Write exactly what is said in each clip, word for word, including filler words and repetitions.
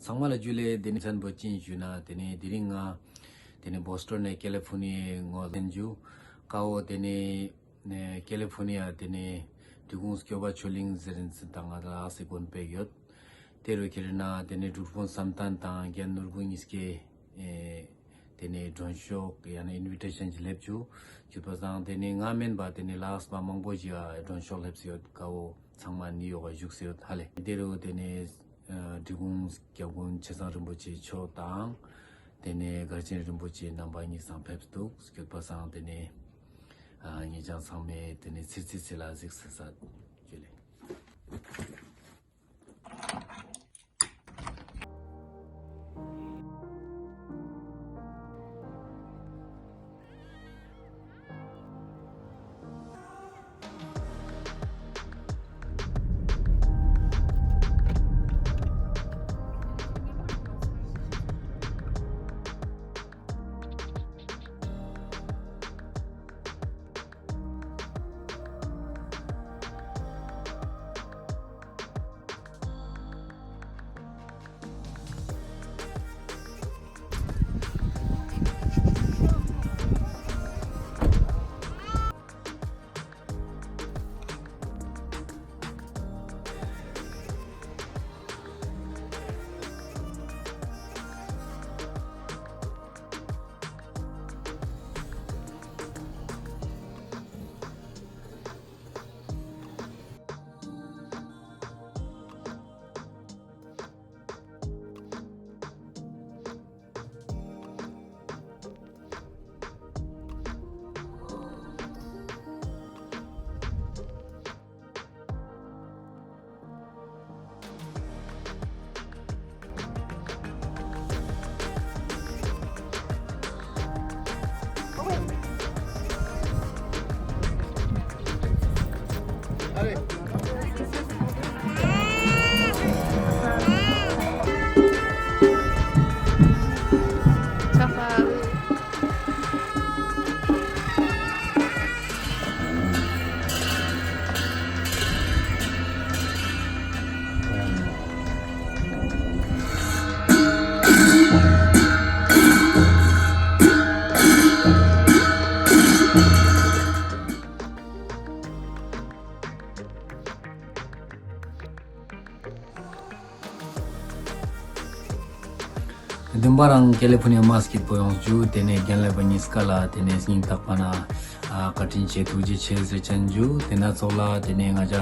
ཚང་མ་ལ་ཇུ་ལེ། ཏེ་ནེ་མཚན་བོ་ཅི་ཞུ་ན་ཏེ་ནེ་དེ་རིང་ང་ཏེ་ནེ་བོ་སི་ཊོན་ནེ་ཀེ་ལི་ཕོར་ནི་ཡའི་ངོས་ལེན་ཞུ་ཀའོ། ཏེ་ནེ་ཀེ་ལི་ཕོར་ནི་ཡ་ཏེ་ནེ་འབྲི་གུང་སྐྱོབ་པ་ཆོས་གླིང་ཟེར་ཏེ་དང་ང་ལ་སི་གོན་པེ་ཡོད། ཏེ་རུ་ཁྱེར་ན་ཏེ་ནེ་འབྲུག་སྒྲུང་བསམ་གཏན་དང་རྒན་ནོར་བུ་གཉིས་ཀའི་ཨེ་ཏེ་ནེ་མགྲོན་ཤོག་ཡང་ན་ཨིན་བི་ཊེ་ཤན་ཞིག་ལེབ་ཅུག་ཅུག་པ་སང་ཏེ་ནེ་ང་མེན་པ་ཏེ་ནེ་ལ་དྭགས་པ་མང་པོ་ཞིག་ག་མགྲོན་ཤོག་ལེབས་སེ་ཡོད་ཀའོ། ཚང་མ་ནིའུ་ཡོག་ག་བཞུགས་སེ་ཡོད་ཧ་ལེ། ཏེ་རུ་ཏེ་ནེ་ཨ་འབྲི་གུང་སྐྱབས་མགོན་ཆེ་ཚང་རིན་པོ་ཆེ་མཆོག་དང་ཏེ་ནེ་མགར་ཆེན་རིན་པོ་ཆེ་རྣམ་པ་གཉིས་སང་ཕེབས་འདུག་སྐྱོད་པ་སང་ཏེ་ནེ་ཨ་ཉེ་ཅང་ཚང་མས་ཏེ་ནེ་ཚེ་ཚེ་ཚེ་ལ་གཟིགས་ས་ས་ཇུ་ལེ། བདུན་པ་རང་ཀེ་ལི་ཕོར་ནི་ཡ་མ་སྐྱིད་པོ་ཡོང་ཞུ། ཏེ་ནེ་རྒན་ལེགས་པ་གཉིས་ཀ་ལ་ཏེ་ནེ་སྙིང་ཐག་པ་ནེ་ཨ་བཀའ་དྲིན་ཆེ་ཐུགས་རྗེ་ཆེ་ཟེར་ཅན་ཞུ། ཏེ་ན་ཚོགས་ལ་ཏེ་ནེ་ང་ཅ་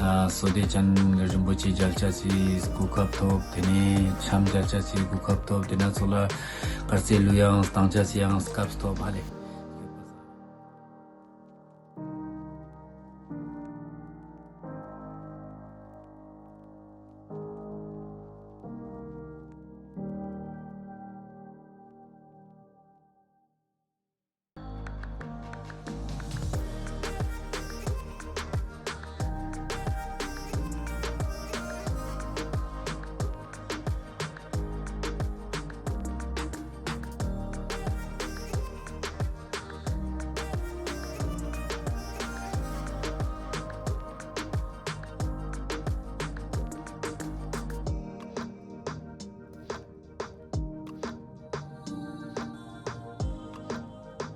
ཨ་བསོད་བདེ་ཅན་རིན་པོ་ཆེ་མཇལ་ཆ་སི་གོ་སྐབས་ཐོབ། ཏེ་ནེ་འཆམ་མཇལ་ཆ་སི་གོ་སྐབས་ཐོབ། ཏེ་ན་ཚོགས་ལ་དཀར་རྩེ་གླུ་དབྱངས་བཏང་ཆ་སི་ཡང་སྐབས་ཐོབ་ཧ་ལེ།